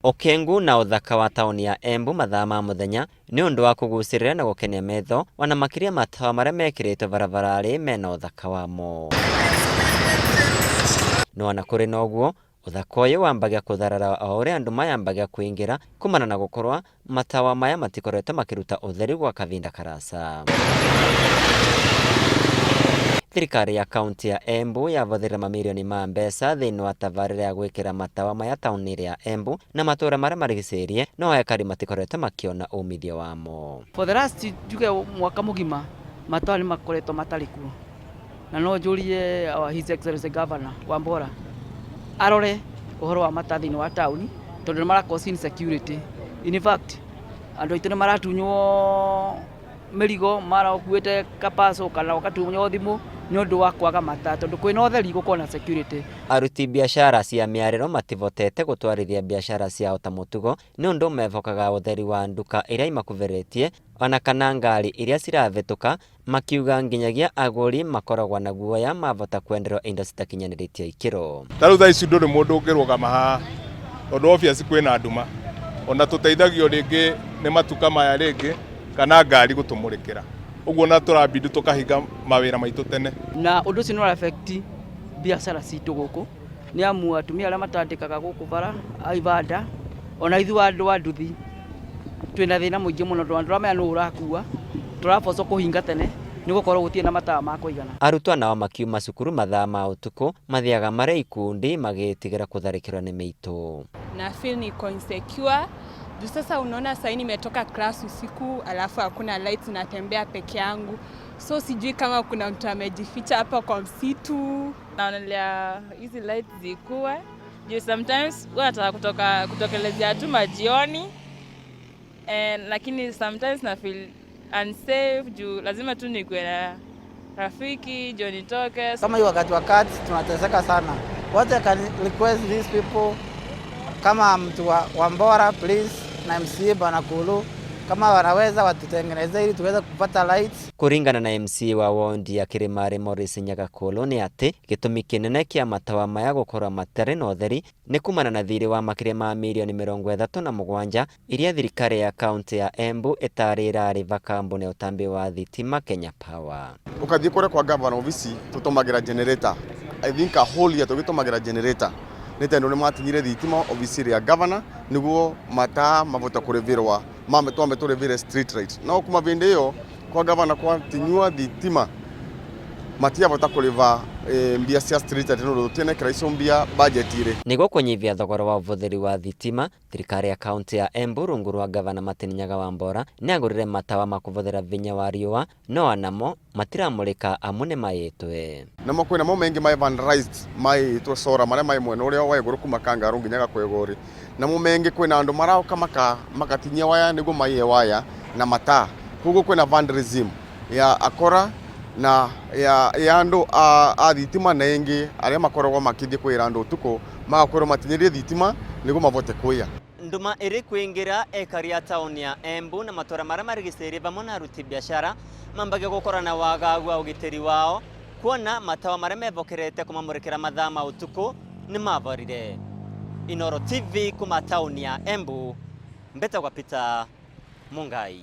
Ũkengu na ũthaka wa taũni ya Embu mathaa ma mũthenya nĩ ũndũ wa kũgucĩrĩria na gũkenia metho, ona makĩria matawa marĩa mekĩrĩtwo barabararĩ mena ũthaka wamo. No ona kũrĩ na ũguo, ũthaka ũyũ wambagia kũtharara o ũrĩa andũ mayambagia kũingĩra kumana na gũkorwo matawa maya matikoretwo makĩruta ũtheri gwa kavinda karasa. Thirikari ya kaunti ya Embu yavũthĩrire mamirioni ma mbeca thĩinĩ wa tabarĩra ya gwĩkĩra matawa maya taũni ya Embu na matũra marĩa marigicĩirie, no aikari matikoretwo makĩona umithio wamo. For the last njuge mwaka mũgima, matawa nĩ makoretwo matarĩ kuo, na no njũrie our His Excellency Governor Wambora arore ũhoro wa matawa thĩinĩ wa taũni, tondũ nĩ mara cause insecurity. In fact, andũ aitũ nĩ maratunywo mĩrigo, mara ũkuĩte kapaco kana ũgatunywo thimũ nĩ ũndũ wa kwaga matawa, tondũ kwĩna ũtheri gũkorwo na security. Aruti biashara cia mĩarĩro mativotete gũtwarithia biashara ciao ta mũtugo nĩ ũndũ mevokaga ũtheri wa nduka iria imakuvĩrĩtie ona kana ngari iria ciravĩtũka, makiuga nginyagia agũri makoragwo na guoya mavota kwenderwo indo citakinyanĩrĩtie ikĩro. Ta rĩu thaa ici ndũrĩ mũndũ ũngĩrũgama haha tondũ obvious kwĩna nduma, ona tũteithagio rĩngĩ nĩ matuka maya rĩngĩ kana ngari gũtũmũrĩkĩra ũguo, na tũrabidi tũkahinga mawĩra maitũ tene. Na ũndũ ũcio nĩ ũra affect biacara citũ gũkũ, nĩ amu atumia arĩa matandĩkaga gũkũ bara a ibanda, ona ithuĩ andũ a nduthi twĩna thĩna mũingĩ mũno, tondũ ndũramenya nũ ũrakua, tũrabocwo kũhinga tene nĩ gũkorwo gũtirĩ na matawa ma kũigana. Arutwo nao makiuma cukuru mathaa ma ũtukũ mathiaga marĩ ikundi magĩtigĩra kũtharĩkĩrwo nĩ mĩitũ. Na feel niko insecure juu sasa unaona sahii nimetoka class usiku, alafu hakuna lights, natembea peke yangu, so sijui kama kuna mtu amejificha hapa kwa msitu. Naonelea hizi lights zikuwe juu sometimes huwa nataka kutoka kutokelezea tu majioni and, lakini sometimes na feel unsafe juu lazima tu nikuwe na rafiki juu nitoke. Kama hii wakati wakati tunateseka sana. What I can request these people, kama mtu wa Wambora, please, na MCA Bwana Kulu, kama wanaweza watutengenezee ili tuweze kupata lights. Kũringana na MCA wa wondi ya Kĩrĩmarĩ Morris Nyagakũlũ nĩ atĩ gĩtũmi kĩnene kĩa matawa maya gũkorwo matarĩ na ũtheri nĩ kumana na thirĩ wa makĩria ma mirioni 37 iria thirikari ya kaunti ya Embu ĩtarĩ ĩrarĩva kambuni ya ũtambi wa thitima Kenya Power. Ũkathiĩ kũrĩa kwa gavana obici tũtũmagĩra generator. I think a whole year tũgĩtũmagĩra generator nĩ tondũ nĩ matinyire thitima obici rĩa gavana nĩguo mataa mavote kũrĩvĩrwa mame twambe tũrĩvĩre street light, no kuma vĩndĩ ĩyo kwa gavana kwatinyua thitima matiavota kũrĩva mbia cia street light nĩ ũndũ tũtianekĩra icio mbia budget irĩ. Nĩguo kũnyihia thogora wa ũbũthĩri wa thitima, thirikari ya kaunti ya Embu rungu rwa gavana Martin Nyaga Wambora nĩ agũrire matawa ma kũbũthĩra vinya wa riũa, no anamo matiramũrĩka amu nĩ mayĩtwe. Namo kwĩna mo maingĩ mai vandalized maĩtwo sora marĩa mai mwena ũrĩa wa igũrũ kuma Kangarũ nginya Gakwegori. Namo mengĩ kwĩna andũ maroka makatinyia waya nĩguo maiye waya na mataa, koguo kwĩna vandalism ya akora na ya andũ a thitima na ĩngĩ arĩa makoragwo makĩthiĩ kwĩra andũ ũtukũ magakorwo matinyirie thitima nĩguo mavote kũiya. Nduma ĩrĩ kwĩingĩra ekari ya taũni ya Embu na matũra marĩa marigicĩirie vamwe na aruti biashara mambagia gũkorwo na wagagu wa ũgitĩri wao kuona matawa marĩa mevokerete kũmamũrĩkĩra mathaa ma ũtukũ nĩ mavorire. Inoro TV kuma taũni ya Embu, mbetagwa Peter Mungai.